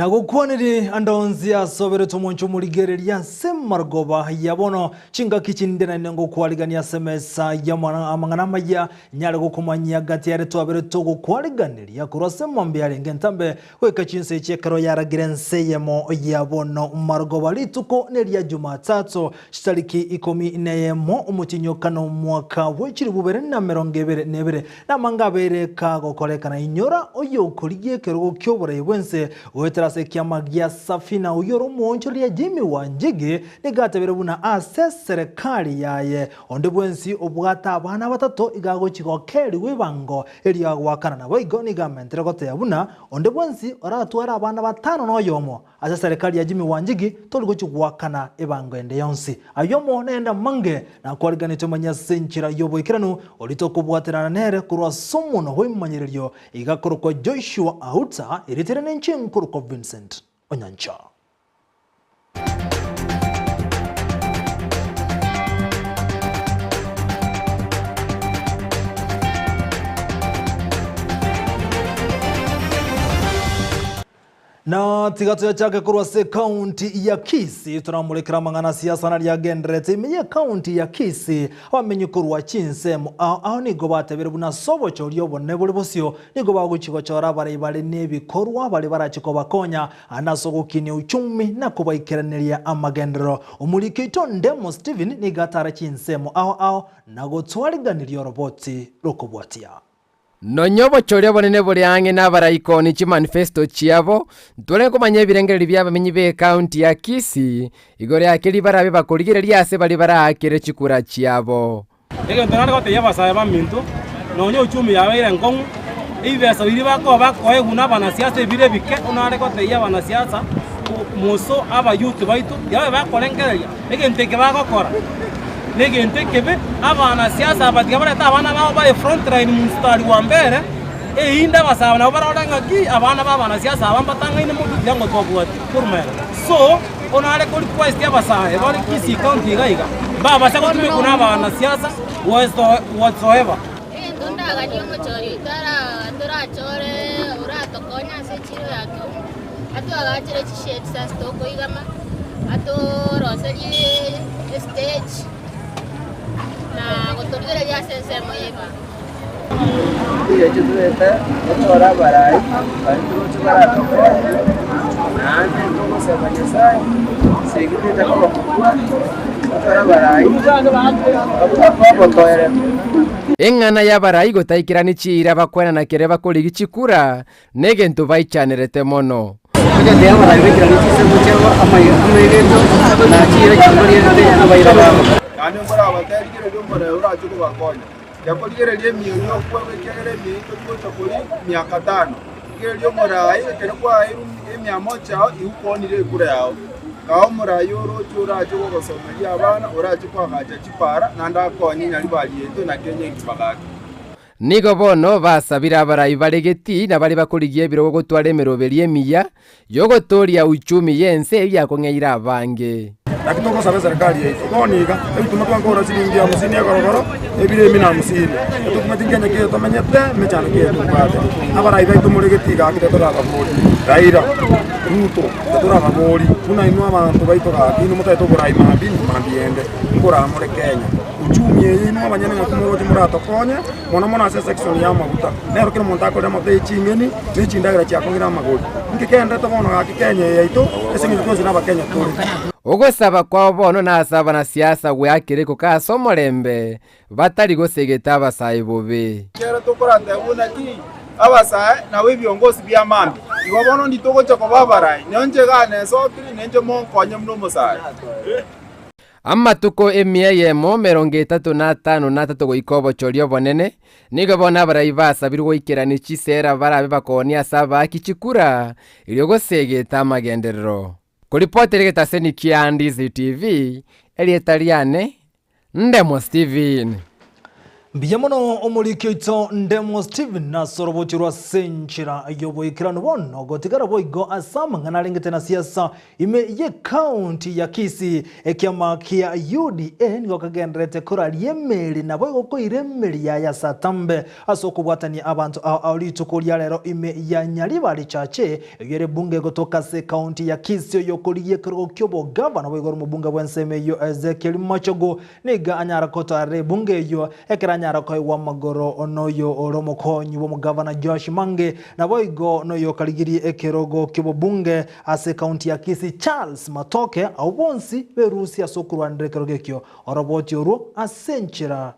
Nagokwanire ande onsi asoberete omonche omorigereria ase marogoba ya bono, chingaki chinde naende ngokwarigania ase emesa y'amang'ana amaya, nyare gokomanyia gati ere twabere togokwariganeria korwa ase mambia arenge entambe goika chinsa echi ekero yaragire ense eyemo ya bono marogoba rituko neria Jumatatu chitariki ikomi neyemo omotinyokano omwaka bwe chilifu bibere na emerongo ebere nebere. Namanga abeire kagokorekana, inyora oyokorigia ekerogo ki'oborai bw'ense goetera ase ekiama gia Safina, oyio ore omoonchoreria Jimmy Wanjigi, nigo atebire buna ase eserekari yaye onde bwensi obwate abana batato iga agochia gokerigwa ebango erio agoakana. Naboigo nigo amentire goteba buna onde bwensi oratware abana batano noyomo Ase eserekari ya Jimmy Wanjigi tori gochia goakana ebango ende yonsi. Ayio amo naende amange nakwariganetwe manye ase enchera y'oboikeranu oria tokobwaterana nere korwa ase omonwa bw'ebimanyererio iga akorokwa Joshua Auta, erieta riane inche nkorokwa Vincent Onyancha. Na tiga toyachake korwa ase ekaunti ya Kisii, toramorekere amang'ana siasa naria agendererete ime y'ekaunti ya Kisii. Abamenyi korwa chinsemo ao ao nigo batebire buna ase obochori obonene bore bosio nigo bagochia gochora abarai bare nebikorwa baria barachie kobakonya ande ase ogokinia uchumi na kobaikeraneria amagenderero. Omoriki oito Ndemo Stephen nigo atara chinsemo ao ao na gotwariganiria oroboti rokobwatia. Nonya obochori obonene bore ang'e nabaraikoni chimanifesto chiabo, ntore komanya ebirengererio bi'abamenyi b'ecounty ya Kisii igoro ya keria barabe bakorigereria ase baria baraakere chikura chiabo. Egento nare gotebia abasae baminto, nonya uchumi yabeire enkong'u, ebibesa biria bakoba bakoegwa na abanasiasa ebire ebike, nare gotebia abanasiasa moso abayouth baito, yaani bakorengereria Egento eke bagokora negento ekebe, abanasiasa aba tiga barete abana babo bare front line mstari wa mbere, erinde abasae aba nabo barore ng'aki abana ba abanasiasa aba mbatang'aine motwe tiga ngotwabwati korwa magega. So, bono are ko request abasae bare Kisii county iga iga, mbabase gotumekwa na abanasiasa whatsoever. Egento ndaganie omochori oito ara torachore oratokonye ase echiro ya Keumbu, Atwagachere chisheds ase tokoigama, atoroserie estage, na gotorigereria ase ensemo y'ebango. Egecho toete tochore abarai baria toroche baratokonye, naende togosaba Nyasaye esegi toete koba mokwa, tochore abarai babotoeretu. Eng'ana y'abarai gotaikerani chiira bakwenana kere bakorigia chikura, Negento baichanerete mono. Naende nkorabateebie, Rigereria omorero orache kobakonya. Yakorigereria emioyo y'okweba, ekiagera emioyo tori gocha koria emiaka tano. Rigereria omoraai, ekero kwaeirwe emiamocho yao, igo kwanire ekura yao. Kaa omoraai oroche orache gogosomeria abana, orache koagacha chipara, naende akonye nyaribari yaito na Kenya engima gaki. Nigo bono basabire abarai bare getii na baria bakorigia ebirogo gotwara emeroberio emiya y'ogotooria uchumi y'ense eyio yakong'eire abange. Naki togosaba eserekari yaito bono iga, ebituma twakora chiringi hamsini egorogoro, ebire imi na hamsini, etokumeti nkenya ki tomenyete, emechando ki tobwate. Abarai baito more getii gaki tetorababori, Raila, Ruto, tetorababori, buna inwe abanto baito gaki inwe motagete oborai mambia nyuma mambia ende, nkoramore Kenya. Uchumi eye inwe abanyene ng'aki moroche moratokonye, mono mono ase esection y'amaguta. Nero kera omonto akorire amaguta ye ching'eni, ne chindagera chiakong'ire amagori. Inki kegenderete bono gaki Kenya eye yaito, ase eng'encho twensi nabakenya tore. Ogosaba kwao bono nase abanasiasa gweakire koka ase omorembe, batari gosegeta abasae bobe. Ekero tokoratebwa naki abasae nabo ebiongosi bia mambia, igo bono nditogocha koba abarai, nonche igaa nesokire, ninche monkonye buna omosae. Amatuko emia eyemo emerongo etato na atano na atato goika obochori obonene, nigo bono abarai basabirwe goikerania chisera barabe bakoonia ase abaaki chikura, erio gosegeta amagenderero. Koripotera egetaseni kia Ndizi TV, erieta riane Ndemo Stephen. Mbuya mono omoriki oito Ndemo Stephen ase orobochi rwa ase enchera y'oboikeranu bono gotigara boigo ase amang'ana arengete na siasa ime y'ecounty ya Kisii. Ekiama kia UDA nigo kegendererete koraria emeri naboigo koira emeri yaye ase atambe ase okobwatania abanto ao ao rituko ria rero ime ya Nyaribari Chache eyio ere bunge egotoka ase ecounty ya Kisii oyokorigia ekerogo ki'obogavana boigo ore omobunge bw'ensemo eyio Ezekiel Machogu Nigo anyare gotoarera ebunga eyio, ekero anyare koegwa amagoro noyo ore omokonyi bw'omogavana Joash Mange, naboigo noyo okarigirie ekerogo ki'obobunge ase ekaunti ya Kisii Charles Matoke, abwo bonsi berusie ase okorwanera ekerogo ekio oroboti orwo ase enchera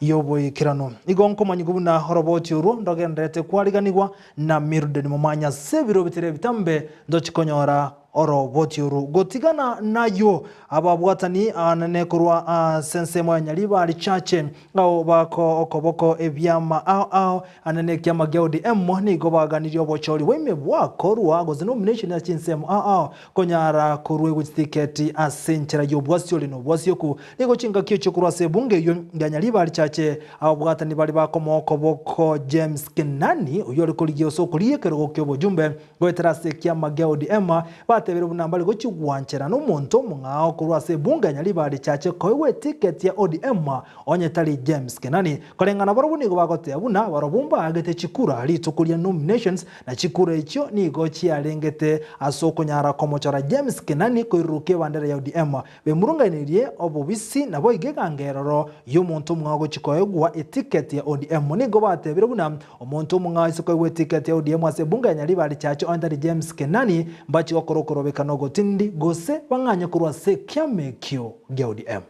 y'oboikeranu. Igo nkomanyigwa buna oroboti orwo ndogendererete kwariganigwa na Mildred Momanyi ase ebiro bitari ebitambe ntochi konyora oroboti orwo. Gotigana nayio, ababwatani anene korwa ase ensemo ya Nyaribari Chache ao bako okoboko ebiama ao ao anene ekiama gia ODM nigo baganirie obochori bwaime bwakorwa gose nomination ase chinsemo ao ao Konyara koruegwa chitiketi ase enchera y'obwasiori na obwasioku, nigo chingaki echio korwa ase ebunge eyio ya Nyaribari Chache, ababwatani baria bakomoa okoboko James Kenani, oyio ore korigia ase okorigia ekerogo ki'obojumbe goetera ase ekiama gia ODM, batebire buna mbare gochia gwanchera nomonto omong'ao korwa ase ebunge ya Nyaribari Chache koegwa etiketi ya ODM onye tari James Kenani. Koreng'ana barobwo nigo bagoteba buna barobwo mbaagete chikura rituko ria nominations Na chikura echio nigo chiarengete ase okonyara komochora James Kenani koirurukia ebandera ya ODM. Bemurunganirie obobisi naboigo egangerero y'omonto omong'ao gochia koegwa etiketi ya ODM. Nigo batebire buna omonto omong'ao ase koegwa etiketi ya ODM ase ebunge ya Nyaribari Chache onye tari James Kenani mbachie gokora okorobekana ogotindi gose bang'anye korwa ase ekiama ekio gia ODM.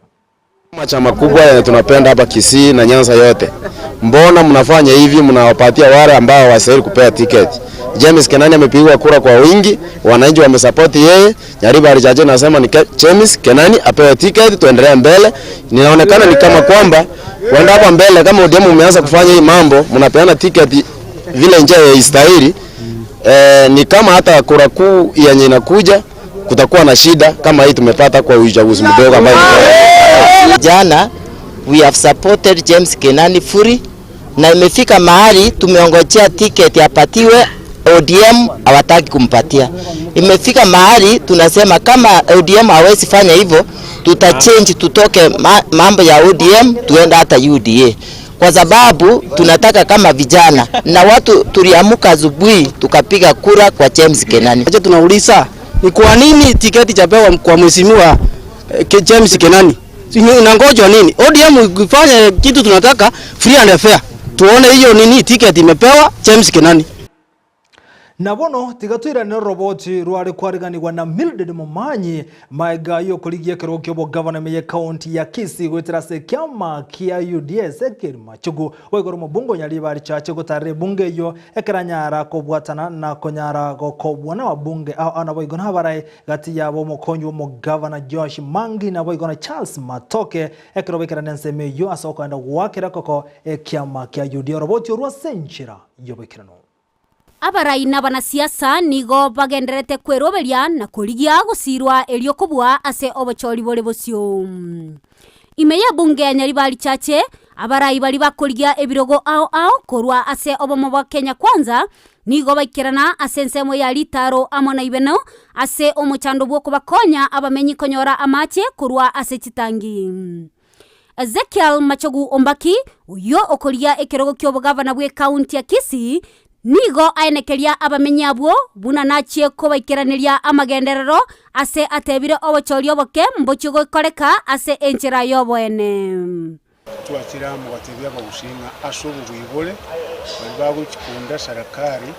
Chama kubwa yenye tunapenda hapa Kisii na Nyanza yote. Mbona mnafanya hivi, mnawapatia wale ambao hawastahili kupewa tiketi? James Kenani amepigwa kura kwa wingi, wananchi wamesapoti yeye. Nyaribari Chache nasema ni James Kenani apewe tiketi, tuendelee mbele. Ninaonekana ni kama kwamba kuenda hapa mbele, kama ODM umeanza kufanya hii mambo, mnapeana tiketi vile njia ya istahili. Eh, ni kama hata kura kuu yenye inakuja kutakuwa na shida kama hii tumepata kwa uchaguzi mdogo ambayo Jana we have supported James Kenani fully na imefika mahali tumeongojea tiketi apatiwe, ODM hawataki kumpatia. Imefika mahali tunasema kama ODM hawezi fanya hivyo, tutachange tutoke mambo ya ODM tuende hata UDA, kwa sababu tunataka kama vijana na watu tuliamuka asubuhi tukapiga kura kwa James Kenani. Acha tunauliza ni kwa nini tiketi chapewa kwa mheshimiwa James Kenani? Inangojwa nini? ODM ifanye kitu tunataka free and fair. Tuone hiyo nini tiketi imepewa James Kenani. Na bono tiga toirane oroboti rware kwariganigwa na Mildred Momanyi maega y'okorigia ekerogo ki'obogavana ime y'ecounty ya Kisii goetera ase ekiama kia UDA Ezekiel Machogu boigo omobunge o Nyaribari Chache gotarera ebunge eyio ekero anyara kobwatana na konyara gokobwa nababunge ao ao naboigo nabarai gati yabo omokonyi bw'omogavana Joash Mangi naboigo na Charles Matoke ekero baikerana ensemo eyio ase okoenda goakera koko ekiama kia UDA oroboti orwo ase enchera y'oboikeranu. Abarai na abanasiasa nigo bagendererete kweroberia na korigia gosiirwa erio kobua ase obochori bore bosio. Ime y'ebunge ya Nyaribari Chache, abarai baria bakorigia ebirogo ao ao korwa ase obomo bwa Kenya Kwanza nigo baikerana ase ensemo ya Ritaro amo na Ibeno ase omochando bw'okobakonya abamenyi konyora amache korwa ase chitangi. Ezekiel Machogu Ombaki, oyio okoria ekerogo ki'obogavana bw'ekaunti ya Kisii, nigo aenekeria abamenyi abwo buna nachie kobaikeraneria amagenderero ase atebire obochori oboke mbochie gokoreka ase enchera y'oboene. Twachire amo gotebia abagusii ng'a ase obobui bore, baria bagochikunda sarakari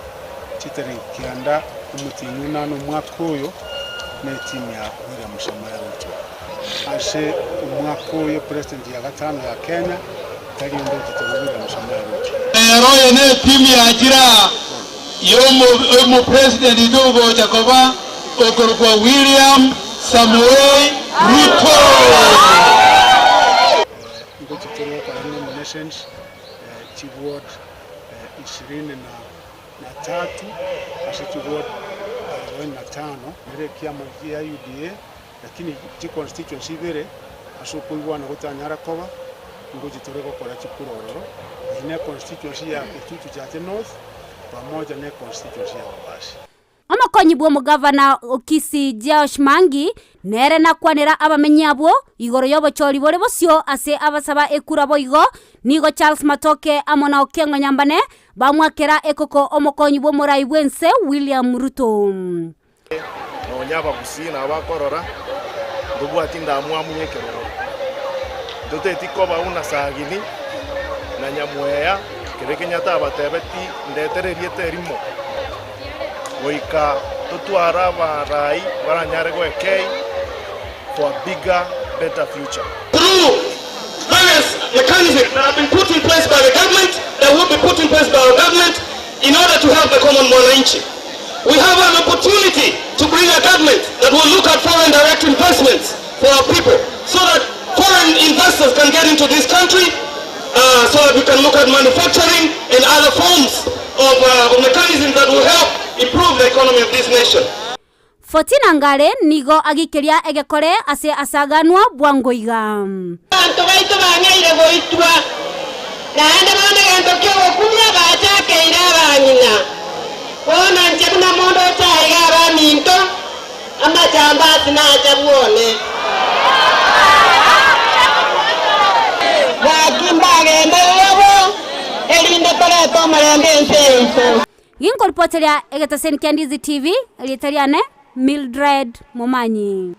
chitariki kianda omotienyi onane omwaka oyo, netimu ya William Samoei Ruto. Ase omwaka oyo president ya gatano ya Kenya tari onde otatiga William Samoei Ruto. Ero oyo netimu yachire aa y'omopresident oito ogocha koba okorokwa William Samoei Ruto. Ngochia tore gokora nominations chiward ishirini na tatu ase chiward arobaini na tano nere ekiama gia UDA lakini chiconstituency ibere ase okoigwana gotanyara koba. Ngochi tore gokora chikura ororo, eyio ne constituency ya Kitutu Chache North pamoja ne constituency ya Babasi. Omokonyi bw'omogavana o Kisii Joash Mangi nere nakwanera abamenyi abwo igoro y'obochori bore bosio ase abasaba ekura boigo nigo Charles Matoke amo na Okengo Nyambane bamwakera ekoko omokonyi bw'omorai bw'ense William Ruto. Nonya abagusii nabo bakorora, ntobwati ndamwamu y'ekerogo. Ntoteti koba buna Sagini na Nyamweya, kere Kenyatta abatebeti ndetere erieta erimo, goika totware abarai baranyare goekei for a bigger, better future. Through various mechanisms that have been put in place by the government, that will be put in place by our government in order to help the common mwananchi. We have an opportunity to bring a government that will look at foreign direct investments for our people so that foreign investors can get into this country uh, so that we can look at manufacturing and other forms of, uh, of mechanisms that will help improve the economy of this nation. Fortina Ngare nigo agikeria egekore ase asaganwa bwango iga. Abanto baito bang'eire goitwa, naende bono egento ki'ogokumia bachakeire abang'ina. Bono inche buna monto ocha aiga abaminto, amachambasi nacha bwone. Gaki mbagenderere bo, erinde torete omorembe ense yaito. Ginkoripoteria egetaseni kia Ndizi TV, erieta riane Mildred Momanyi.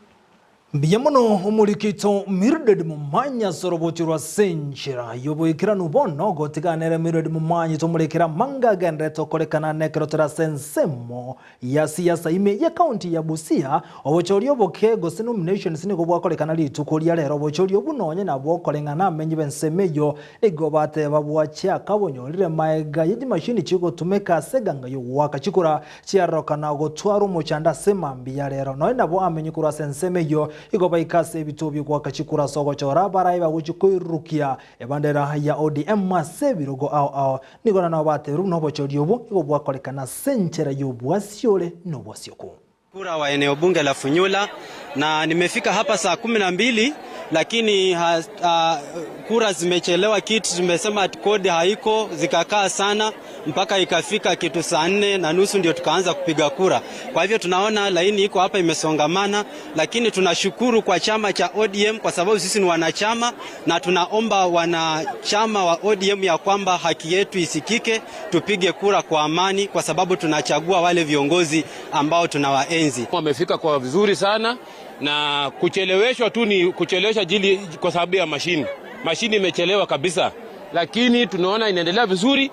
Mbuya mono omoriki oito Mildred Momanyi ase orobochi rwa Senchera y'oboikeranu bono gotiga nere Mildred Momanyi tomorekere amanga agenderete okorekana nekero tore ase ensemo ya siasa ime ye county ya Busia obochori oboke gose nominations nigo bwakorekana rituko ria rero obochori obu nonye nabwo okoreng'ana amenyi b'ensemo eyio Nigo bateba bwachiaka bonyorire maega ye chimashini chigotumeka ase eganga y'ogoaka chikura chiarorokana gotwara omochando ase mambia ya rero. Nonya nabo amenye korwa ase ensemo eyio, igo baika ase ebituo bi'ogoaka chikura ase ogochora abaraai bagochia koirurukia ebandera ya ODM ase ebirogo ao ao. Nigo nabo batebirie buna obochori obo igo bwakorekana ase enchera y'obwasiore na obwasioku. Kura wa eneo bunge la Funyula na nimefika hapa saa 12 lakini ha, ha, kura zimechelewa, kitu zimesema kodi haiko, zikakaa sana mpaka ikafika kitu saa 4:30 ndio tukaanza kupiga kura. Kwa hivyo tunaona laini iko hapa imesongamana, lakini tunashukuru kwa chama cha ODM kwa sababu sisi ni wanachama na tunaomba wanachama wa ODM ya kwamba haki yetu isikike, tupige kura kwa amani, kwa sababu tunachagua wale viongozi ambao tunawaenzi. Wamefika kwa vizuri sana na kucheleweshwa tu ni kuchelewesha jili kwa sababu ya mashini. Mashini imechelewa kabisa, lakini tunaona inaendelea vizuri,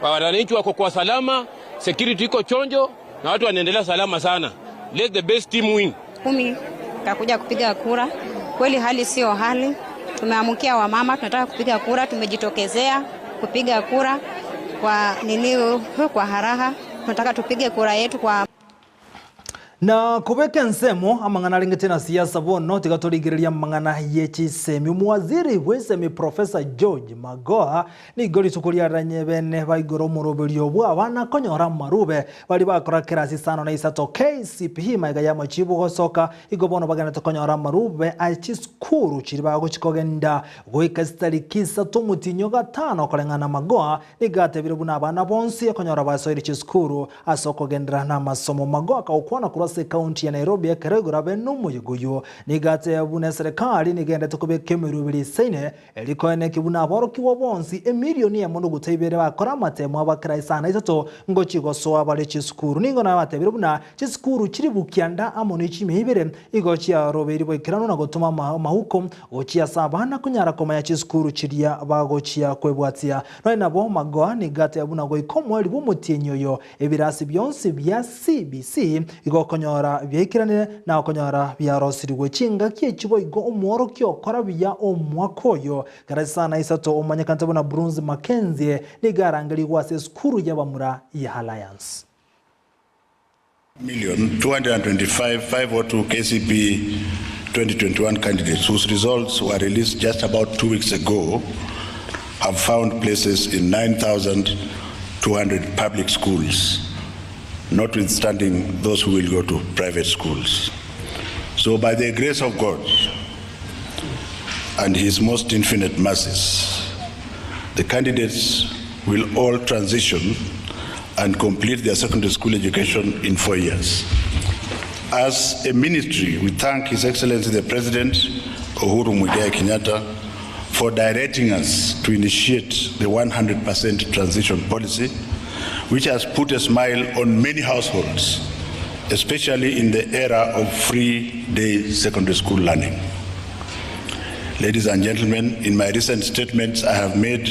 wananchi wako kwa salama, security iko chonjo na watu wanaendelea salama sana. Let the best team win. 10 kakuja kupiga kura. Kweli hali sio hali, tumeamkia wamama, tunataka kupiga kura, tumejitokezea kupiga kura kwa nini, kwa haraha, tunataka tupige kura yetu kwa Na kobeka ensemo amang'ana arengete na siasa bono tiga torigereria amang'ana ye chisemi. Omowaziri bw'esemi Professor George Magoha nigo rituko riaranye bene baigoro omoroberio bwa abana konyora amarube baria bakora kerasi isano na isato KCPE magega y'amachibu gosoka igo bono bagenderete konyora amarube aye chisukuru chiria bagochi kogenda goika chitariki isato omotienyi gatano koreng'ana Magoha nigo atebire buna abana bonsi okonyora basoire chisukuru ase okogenderera namasomo. Magoha akagokwana korwa ase ekaunti ya Nairobi ekero igoro abe nomoyega oyio. Nigo ateba buna eserekari nigo kobeka emeroberi esaine erio koeneki buna aborokigwa bonsi emilioni emo noguta ibere bakora amatemo abakera isano na isato ngochia gosoa bare chisukuru. Nigo nabatebire buna chisukuru chiribu kianda amo ne chimia ibere igo chiarobeiri boikeranu na gotoma amauko gochia ase abana konyara komanya chisukuru chiria bagochia kwebwatia. Nonya nabo Magoha nigo ateba buna goika omoerio bw'omotienyi oyo ebirasi bionsi bia CBC igo okonyora biaikeranire na okonyora biarosirigwe chingaki echi boigo omworokia okora buya omwaka oyo kera chisana isato omanyekanete buna Bruce Mackenzie nigo arangerigwe ase esukuru y'abamura ya Alliance. Million 225 502 KCPE 2021 candidates whose results were released just about 2 weeks ago have found places in 9,200 public schools, notwithstanding those who will go to private schools. So by the grace of God, and His most infinite mercies. The candidates will all transition and complete their secondary school education in four years. As a ministry, we thank His Excellency the President, Uhuru Muigai Kenyatta, for directing us to initiate the 100% transition policy, which has put a smile on many households, especially in the era of free day secondary school learning. Ladies and gentlemen, in my recent statements, I have made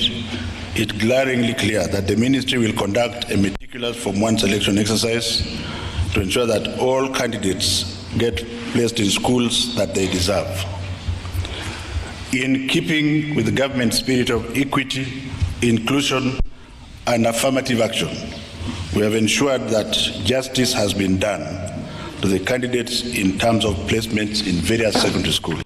it glaringly clear that the ministry will conduct a meticulous Form 1 selection exercise to ensure that all candidates get placed in schools that they deserve. In keeping with the government spirit of equity, inclusion, and affirmative action, we have ensured that justice has been done to the candidates in terms of placements in various secondary schools.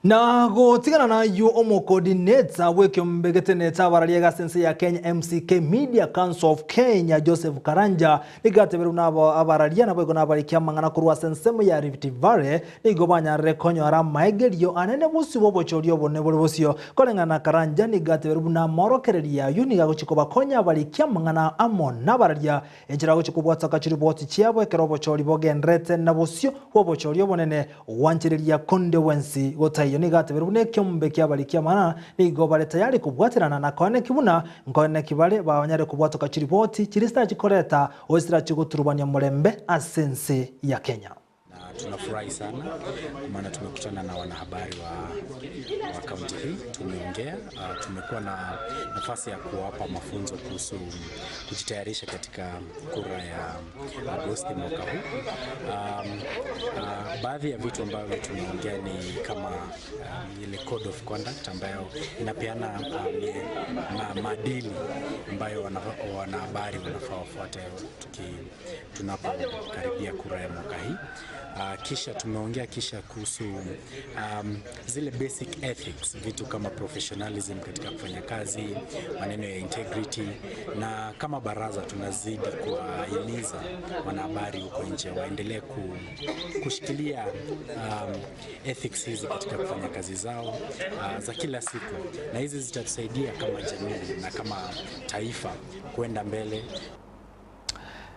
Na gotigana nayio omocoordinator bw'ekeombe getenete abararia egasi ense ya Kenya MCK Media Council of Kenya Joseph Karanja nigo ateberwe buna abararia naboigo nabariki amang'ana korwa ase ensemo ya Rift Valley nigo banyarire konyora amaegerio anene bosio bw'obochori obonene bore bosio. Koreng'ana na Karanja nigo ateberwe buna amaorokererio ayio nigo agochia kobakonya abariki amang'ana amo nabararia Enchera agochia kobwataka chiriboti chiabo ekero obochori bogendererete na bosio bw'obochori obonene gwanchereria konde gwensi gotaiyo. Nigo ateberwe buna ekiombe ki'abariki amang'ana nigo bare tayari kobwaterana na koeneki buna nkoeneki bare banyare kobwatoka chiriboti chiria zitachi koreta gose zirachi goturubania omorembe ase ense ya Kenya. Na tunafurahi sana kwa maana tumekutana na wanahabari wa, wa kaunti hii, tumeongea uh, tumekuwa na nafasi ya kuwapa mafunzo kuhusu kujitayarisha katika kura ya Agosti mwaka huu. Um, uh, baadhi ya vitu ambavyo tumeongea ni kama um, ile code of conduct ambayo inapeana um, ma, maadili ambayo wanahabari wanafaa wafuate tuki tunapokaribia kura ya mwaka hii. Uh, kisha tumeongea kisha kuhusu um, zile basic ethics, vitu kama professionalism katika kufanya kazi, maneno ya integrity, na kama baraza tunazidi kuwahimiza wanahabari huko nje waendelee ku, kushikilia um, ethics hizi katika kufanya kazi zao uh, za kila siku, na hizi zitatusaidia kama jamii na kama taifa kwenda mbele.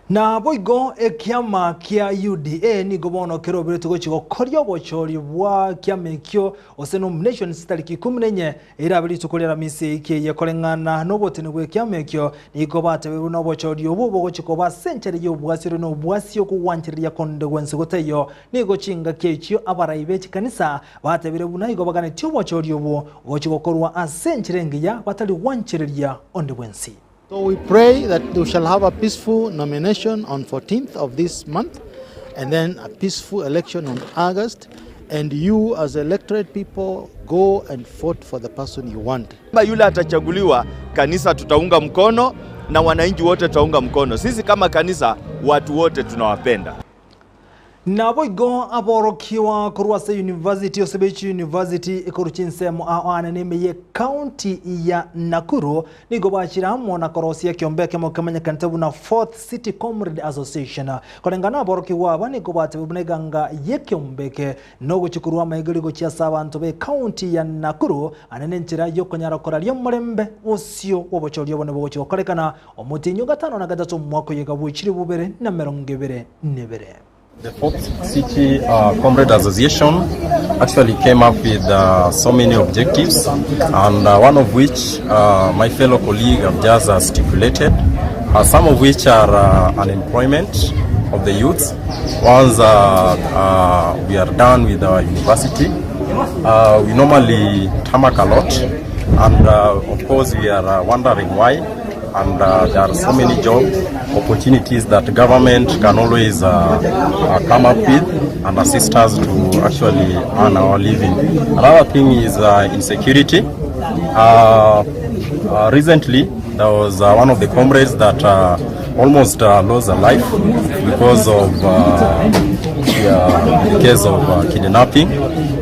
Naboigo ekiama kia UDA nigo bono keroberetwe gochia gokoria obochori bwa kiama ekio gose nominations chitariki ikomi na inye erabe rituko ria Aramisi eiki eye koreng'ana noboteni bw'ekiama ekio nigo batebeirwe na obochori obwo bogochia koba ase enchera y'obwasire na obwasi okogwanchereria konde gwensi gotaiyo nigo chingaki echio abarai be chikanisa batebire buna igo baganetie obochori obwo gochia gokorwa ase enchera engiya batari gwanchereria onde bwensi. So we pray that we shall have a peaceful nomination on 14th of this month and then a peaceful election on August and you as electorate people go and vote for the person you want. Kama yule atachaguliwa, kanisa tutaunga mkono na wananchi wote tutaunga mkono. Sisi kama kanisa, watu wote tunawapenda. Naboigo aborokigwa korwa ase University Osebech University ekorwa chinsemo ao ane nime ye county ya Nakuru nigo bachire amo na korosia ekiombe ekemo kemanyekanete buna Fourth City Comrade Association. Koreng'ana aborokigwa aba nigo batebire buna eganga y'ekiombe eke nogochia korwa amaigerio gochia ase abanto be county ya Nakuru ane nenchera yokonyara koraria omorembe bosio bw'obochori obo nibogochia gokorekana omotienyi o gatano na gatato omwaka oyo iga bwechire bobere na emerongo ebere nebere. The Fourth City uh, Comrade Association actually came up with uh, so many objectives, and uh, one of which uh, my fellow colleague have just uh, stipulated, uh, some of which are uh, unemployment of the youths. Once uh, uh, we are done with our university, uh, we normally tarmac a lot, and uh, of course we are uh, wondering why and uh, there are so many job opportunities that government can always uh, uh, come up with and assist us to actually earn our living. Another thing is uh, insecurity. Uh, uh, recently, there was uh, one of the comrades that uh, almost uh, lost a life because of uh, uh, case of uh, kidnapping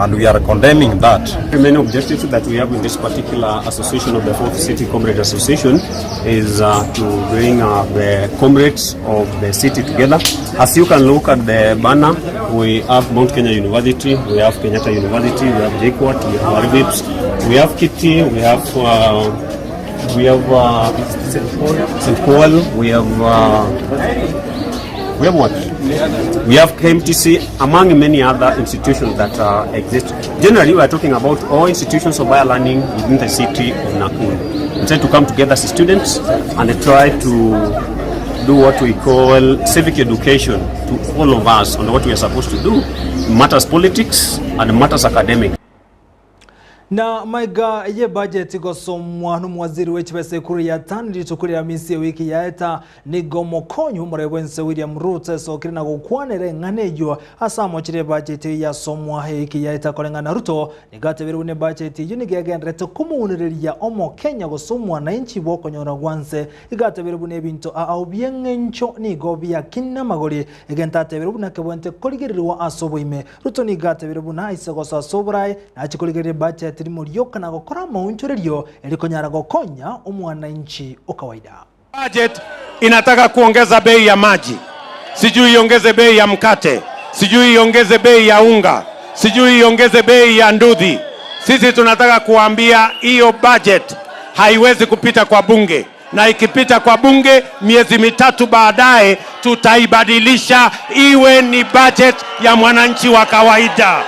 and we are condemning that. The main objective that we have in this particular association of the Fourth City Comrade Association is uh, to bring uh, the comrades of the city together. As you can look at the banner, we have Mount Kenya University, we have Kenyatta University, we have JKUAT, we have RVIPS, we have Kitty, we have uh, we have uh, St. Paul, we have uh, we have what? We have KMTC, among many other institutions that uh, exist. Generally, we are talking about all institutions of higher learning within the city of Nakuru. We try to come together as students and try to do what we call civic education to all of us on what we are supposed to do, matters politics and matters academic. Na maiga ye budget gosomwa n'omowaziri w'echibesa ekuru ya tani rituko ria Hamisi ewiki yaeta nigo omokonyi bw'omorai bw'ense William Ruto esokire na gokwanera eng'ana eyio ase amochire ebudget eyio yasomwa ewiki yaeta koreng'ana na Ruto nigo atebirie buna ebudget eyio nigo egendererete komounereria omokenya gose omwananchi bw'okonyora gwanse igo atebirie buna ebinto ao bi'eng'encho nigo biakinire amagori egento atebirie buna kebwente korigererigwa ase oboime Ruto nigo atebire buna aise gosoa ase oborae, nachie korigereria ebacheti rimo rioka na gokora amaonchorerio erio konyara gokonya omwananchi o kawaida. Budget inataka kuongeza bei ya maji, sijui iongeze bei ya mkate, sijui iongeze bei ya unga, sijui iongeze bei ya nduthi. Sisi tunataka kuambia hiyo budget haiwezi kupita kwa bunge, na ikipita kwa bunge miezi mitatu baadaye tutaibadilisha iwe ni budget ya mwananchi wa kawaida.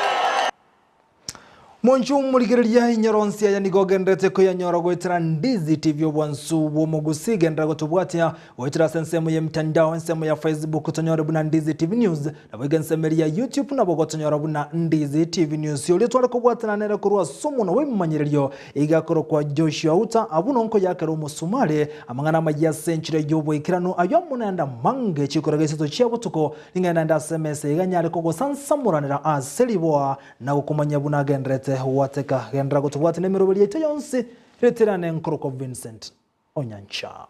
Monchu omorigereria inyoro nsi aya nigo ogenderete koyanyora goetera Ndizi TV obwansu bw'omogusi genderera gotobwatia goetera ase ensemo ya emitandao ensemo ya Facebook tonyore buna Ndizi TV News naboigo ensemo eria ya YouTube nabo gotonyora buna Ndizi TV News oria tware kobwatana nere korwa ase omonwa bw'ebimanyererio Iga akorokwa Joshua Uta, abwo nonkoyakera omosumari amang'ana amayia ase enchera y'oboikeranu, ayio amo naende amange chikoroga isato chia botuko, ning'ende naende ase emesa iga nyare kogosansamoranera ase riboa na gokomanyia buna agendererete gwateka. Genderera gotobwatia nemeroberi yaito yonsi, reterane nkorokwa Vincent Onyancha.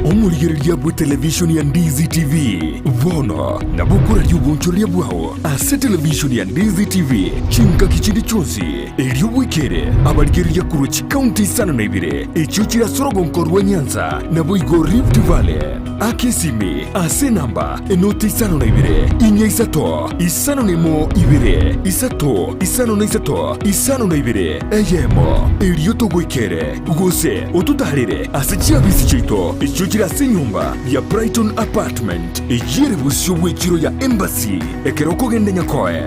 Omorigereria bw'etelevishoni ya Ndizi TV bono nabo okoraria obonchoreria bwao ase televishoni ya Ndizi TV chingaki chinde chionsi, erio bwekere abarigereria korwa chikaunti isano na ibere echio chire ase orogonko rwa Nyanza naboigo Rift Valley. Aka esimi ase enamba enoti 52 4 3 51 2 3 53 52 eyemo, erio togoikere, gose ototaarere ase chiabisi chiaito echio chire ase enyomba ya Brighton Apartment, eyio ere bosio bw'echiro ya Embassy ekero okogenda Nyakoe.